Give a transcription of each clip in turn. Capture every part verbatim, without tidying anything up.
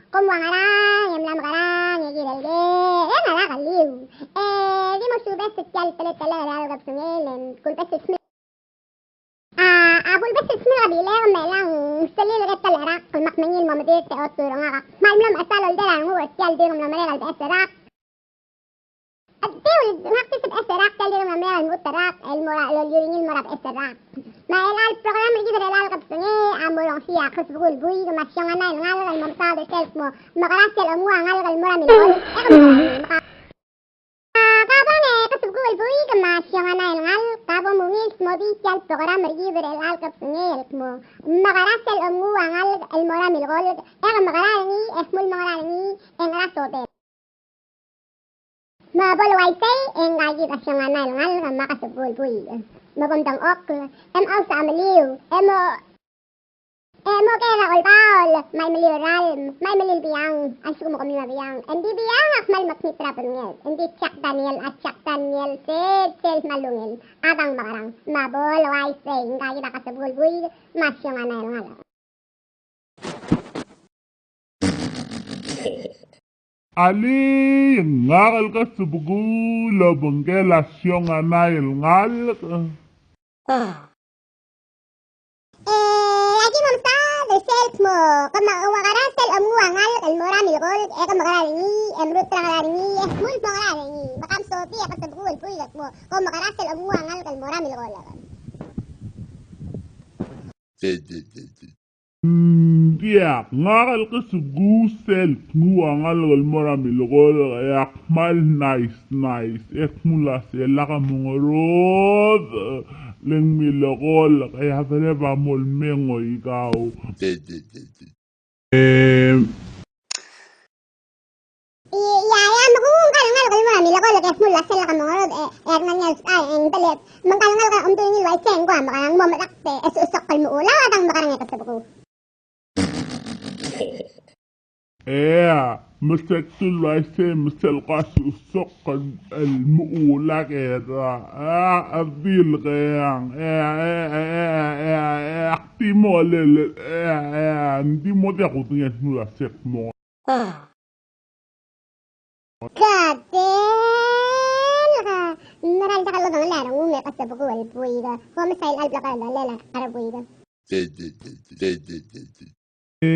Kom ua ngerang, e mla mekerang, e kirel ke, e ngerang a liu. E di mo subes er tia el teletelel er a kebesengei, e kulbes el smiu. A, a kulbes el smiu er a bilek me a lsekum ng sel el ketelel a rak, me ak mengiil el mo medid e otur er ngak. Me a kmal mlo mechesang el older a renguk er tia el di ng mlo merek el beches er a rak. A dilu, ngak di sebechel er a rak, tia el di ng mla mei el lmuut er a rak, el mo er a, el oliul er ngii el mo er a beches er a rak. Me a chelecha el program er kid er chelecha el kebesengei a mo rongesii a Kesebekul Buik, me a Siong a Nai el Ngalek, el mo mesaod er sel kmo, mekera sel omnguu a ngalek el mo er a milekol, e ke mekera. A, ka bong e Kesebekul Buik, me a Siong a Nai el Ngalek, ka bo mungil smodii tia el program er kid er chelecha el kebesengei el kmo, mekera sel omnguu a ngalek el mo er a milekol, e ke mekera er ngii, e kmu el mo ngera er ngii, e ngera sodel. Me bo le uaisei, e ngka kid a Siong a Nai el Ngalek, me a Kesebekul Buik. Me bo mdengchokl, e mousa a meliu, e mo, e mo ked a olbaol, me a imeliu el ralm, me a imeliu el biang, a lsekum kom mla biang. Ng di biang a kmal mekngit er a bedenged. Ng di Jack Daniel, a Jack Daniel, sel, sel kmal ungil. A dang mekerang. Me bo le uaisei, ngka kid a Kesebekul Buik, me a Siong a Nai el Ngalek. Alii, ngak el Kesebekul, obengkel a Siong a Nai el Ngalek. E, aki mo mesaod er sel kmo, ke mekera sel omnguu a ngalek el mo er a milekol, e ke mekera er ngii, e mruut er a ngera er ngii, e kmu el mo ngera er ngii, me ke msodii a Kesebekul Buik el kmo, ke mekera sel omnguu a ngalek el mo er a milekol. Ng diak, ngak el Kesebekul sel knguu a ngalek el mo er a milekol, e ak kmal nice, nice, e kmu el uasei lak mongerodech, le ng milekol, e a deleb a mo lmengoi kau. E, I, ia, ia, me kuk ngka el ngalek el mo er a milekol, e ke kmu el uasei lak mongerodech, e, e ak ngar er ngii a, e, ng telep. Me ngka el ngalek a omdu er ngii el uaisei, e ng ko a mekerang, mo medakt e, e susok el mo ula, a dang mekerang e Kesebekul. E, me sel kdu el uaisei, me sel ko a susok el, el mo ula ke da, a, a di el keang, e, e, ak di mo le, le, e, e, ng di mo diak kudengei el kmu el uasei mo. Ka tel ka, mera el diak lodengelii a rengum e Kesebekul Buik, ko mesa el blekeradel a rebuik. E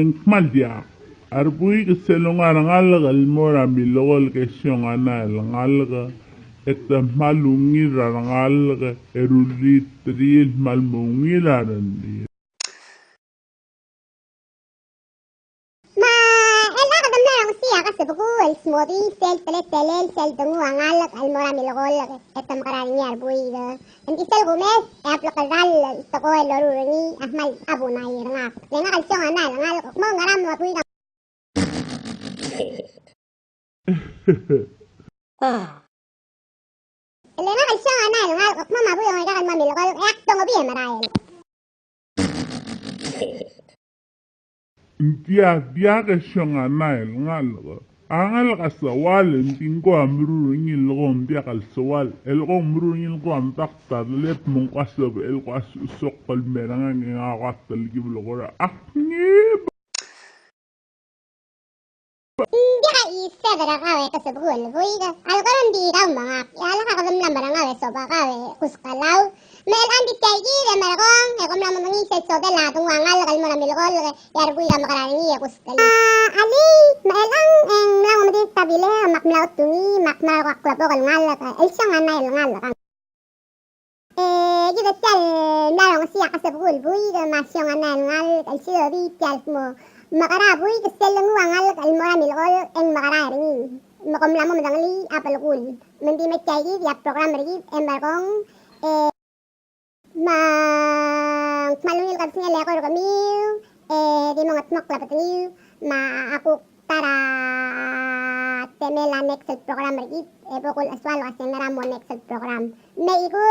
ng kmal diak. A rebuik sel onga a rengalek el mo er a milekol, ke Siong a Nai el Ngalek, e te kmal ungil er a rengalek, e rullii el kmal mo ungil a rengrir. Me a chelecha kede mla rongesii a Kesebekul el smodii sel teletelel sel denguu a ngalek el mo er a milekol, e te mekera er ngii a rebuik. Ng di sel kumes, e a blekeradel el tekoi el loruul er ngii a kmal a bunai er ngak. Le ngak el Siong a Nai el Ngalek, kmo ngera me a buik a Le ngak el Siong a Nai el Ngalek, kmo me a buik a ngalek el mo er a milekol, e ak dongobii e merael. Ng diak, diak e Siong a Nai el Ngalek. A ngalek a soal, e ng di ng ko a meruul er ngii el ko ng diak el soal. El ko ng meruul er ngii el ko a medakt a delep me ng ko a sebechel el ko a susok el mer ngak e ngak a ko a telkib el ko er a ak ngii. Ng diak a isebek er kau e Kesebekul Buik, a le ko er a ng di kau me ngak, e a lak a kede mla merengau e soba kau e kuskelau. Me chelechang e ng di tia kid e merekong, e kom mla mo mengiis el sodel a denguu a ngalek el mo er a milekol, e a rebuik a mekera er ngii e kuskelii. A, alii, me chelechang e ng mla mo medid a bilek, me ak mla otungii, me ak mla er ko a klebokel ngalek, el Siong a Nai el Ngalek. E, kid a tia el mla rongesii a Kesebekul Buik, me a Siong a Nai el Ngalek, el sel di tia el kmo, mekera buik sel nguu a ngalek el mo er a milekol, e ng mekera er ngii. Me kom mla mo medengelii a belkul. Me ng di me tia kid a program er kid, e merekong, e, me ng kmal ungil kebesengei el eko er kemiu, e, di mengetmokl a bedengiu, me a kuk ta er a temel a next el program er kid, e bo kulchesoal el uasei ngera mo next el program. Me ikung.